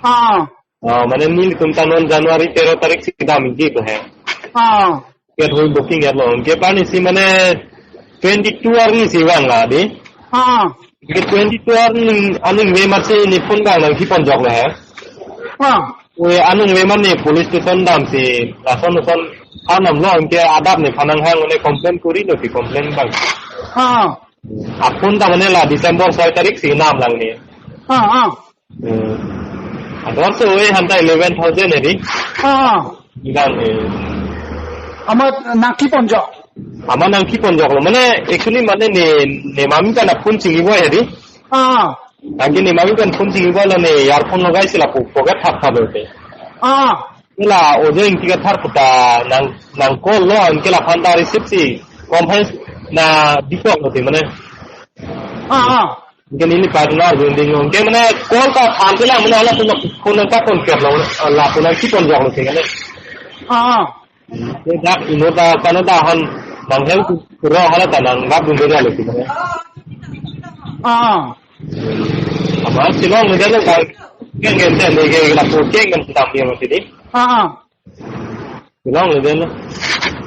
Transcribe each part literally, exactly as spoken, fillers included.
Ah. Oh, mane nelitum ta non January tero tarik si dam ji to he. Ah. Ticket hui booking etlo. Anke pani si mane twenty-two arni si vang la di. Ah. Ke twenty-two arni aning ve masi ne phone bang nangkepon joklo he. Ah. We aning ve mane police station dam si lason lason anam lo anke adap nephan nanghang ne complain kuri lo si complain bang. Ah. A phone ta mane la December soi tarik si nam lang ne. Ah, ah. Hmm. Ador so we hanta eleven thousand edi. Ah. Ikan eh. Amat nangkepon jok. Amat nangkepon joklo. Mane actually mane ne ne mami kan phone chingiboi edi. Ah. Anke ne mami kan phone chingiboi lo ne earphone logai si lapu pocket thap thap lote. Ah. Ila ojo ingti kathar puta nang nang call lo anke laphan ta receive si conference na bikok lote mane. Ah, ah. Anke neli partner dun ding anke mane call ta than ke lang mane hala phone phone ka phone ke lo la phone ki phone jok lo ke ne. Ah, ah. Ke dak ino ta kana ta han nang hel ku ro hala ta nang dak dun de lo ke ne. Ah, ah. Ama silong ne de lo ka ke ngen de ne ke la phone ke ngen tam ni lo ti di. Ah, ah. Silong le de lo.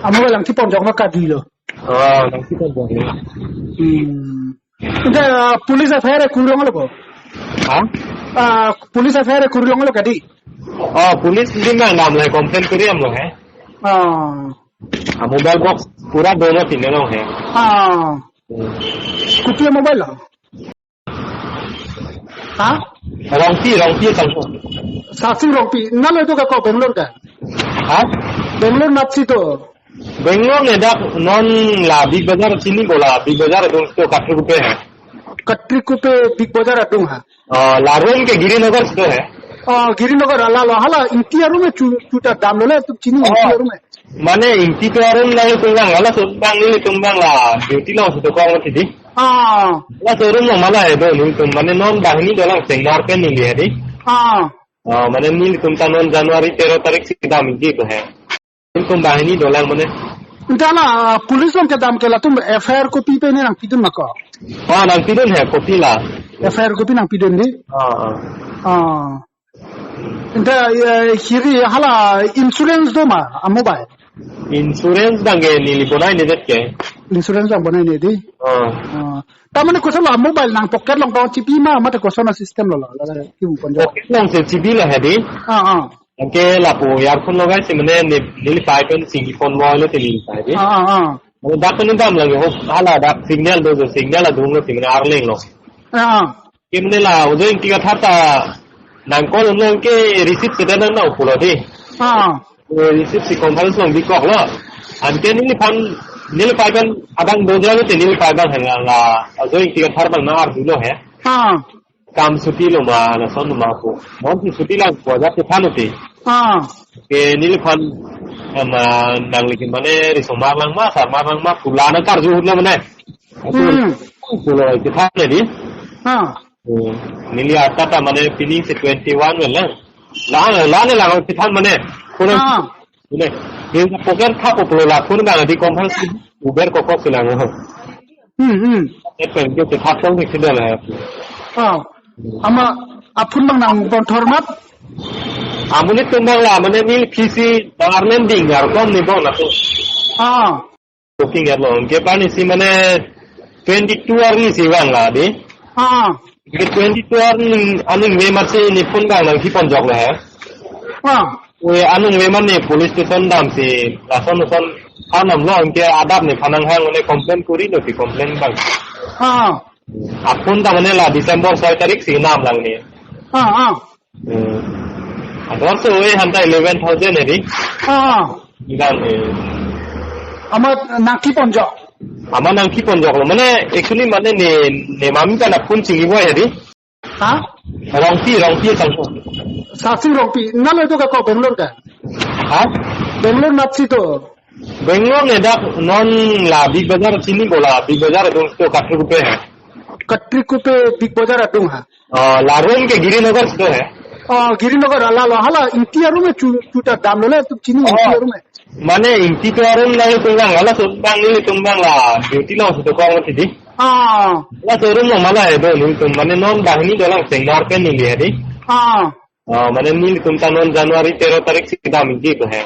Amo lang kepon jok ma kadi lo. Oh, nangkepon joklo. Hmm. Ente, ah, police F I R kurlong lo ko? Ha? Ah, police F I R kurlong lo kadi? Oh, police din nang dam le complain kuri am lo he. Ah. Ah, mobile box pura dono tine lo he. Ah. Hmm. Kopi mobile lo? Ha? Rongpi, Rongpi Sangso. Sasing Rongpi. Nalo itu ka ko Bangalore ka? Ha? Bangalore napsi to. Bangalore ne dak non la Big Bazaar chini bola Big Bazaar adung to Katrikupe hai. Katrikupe Big Bazaar adung ha. Oh, la room ke Girinagar si to hai. Oh, Girinagar ala lo hala ingti arum chu chuta dam lo le tu chini ingti arum. Mane ingti arum nangtum bang hala so bang nelitum bang la duty lo si to kong ti di. Ah. La showroom lo mala he do nelitum mane non banghini dolang sengnar pen neli he di. Ah. Oh, mane nelitum ta non January tero tarik si dam ji to he. Nelitum banghini dolang mane. Ente la police along kedam ke latum F I R kopi pe ne nangpidun ma ko? Oh, nangpidun he kopi la. F I R kopi nangpidun di? Ah, ah. Ah. Ente, eh, hiri hala insurance do ma, a mobile? Insurance bang ke neli bonai ne det ke. Insurance bang bonai ne di? Oh. Ah. Ta mane koson lo a mobile nang pocket along tong chipi ma, mate koson a system lo lo, la, la, ki pon jo. Pocket along si chipi lo he di. Ah, ah. Anke lapu earphone logai si mane ne, neli pai pen singgi phone mo lo te neli pai di. Ah, ah, ah. Mane dak pen dam lagi ho, hala dak signal do jo, signal adung lo si mane arleng lo. Ah, ah. Ke mane la ojo ingti kathar ta nang call unlo ke receive si dan nang pulo di. Ah. Eh, receive si conference along bikok lo. Anke neliphan, neli pai pen abang doja lo te neli pai pen hang la ojo ingti kathar bang na arjulo he. Ah. Kam suti lo ma na son ma ko. Mon si suti lang ko ja te than te. Ah. Ke neliphan ama nang lagi mane risomar lang ma, sarmar lang ma, pula na karju hut lo mane. Hmm. Pulo ke than le di. Ah. Hmm. Neli ata ta mane pini si twenty one vel lang. La la la la ko than mane. Pulo. Ah. Mane. Neli pocket tha ko pulo la phone bang di company si Uber ko ko silang. Hmm, hmm. Epen ke te thap song ni sidal hai. Ah. Ama a phone bang nang pon thor mat. Amonit tum bang la mane neli P C bang arlending ar kom ni bang na tu. Ah. Booking etlo. Anke pani si mane twenty-two arni si vang la di. Ah. Ke twenty-two arni aning ve masi ne phone bang nangkepon joklo he. Ah. We aning ve mane police station dam si lason lason anam lo anke adap nephan nanghang ne complain kuri lo si complain bang. Ah. A phone ta mane la December soi tarik si nam lang ne. Ah, ah. Hmm. Ador so we hanta eleven thousand edi. Ah. Ikan eh. Amat nangkepon jok. Amat nangkepon joklo. Mane actually mane ne ne mami kan a phone chingiboi edi. Ha? Rongpi, Rongpi Sangso. Sasing Rongpi. Nalo itu ka ko Bangalore ka? Ha? Bangalore napsi to. Bangalore ne dak non la Big Bazaar chini bola Big Bazaar adung to Katrikupe hai. Katrikupe Big Bazaar adung ha. Oh, la room ke Girinagar si to hai. Oh, Girinagar ala lo hala ingti arum chu chuta dam lo le tu chini ingti arum. Mane ingti arum nangtum bang hala so bang nelitum bang la duty lo si to kong ti di. Ah. La showroom lo mala he do nelitum mane non banghini dolang sengnar pen neli he di. Ah. Oh, mane nelitum ta non January tero tarik si kedam-ikji pu he.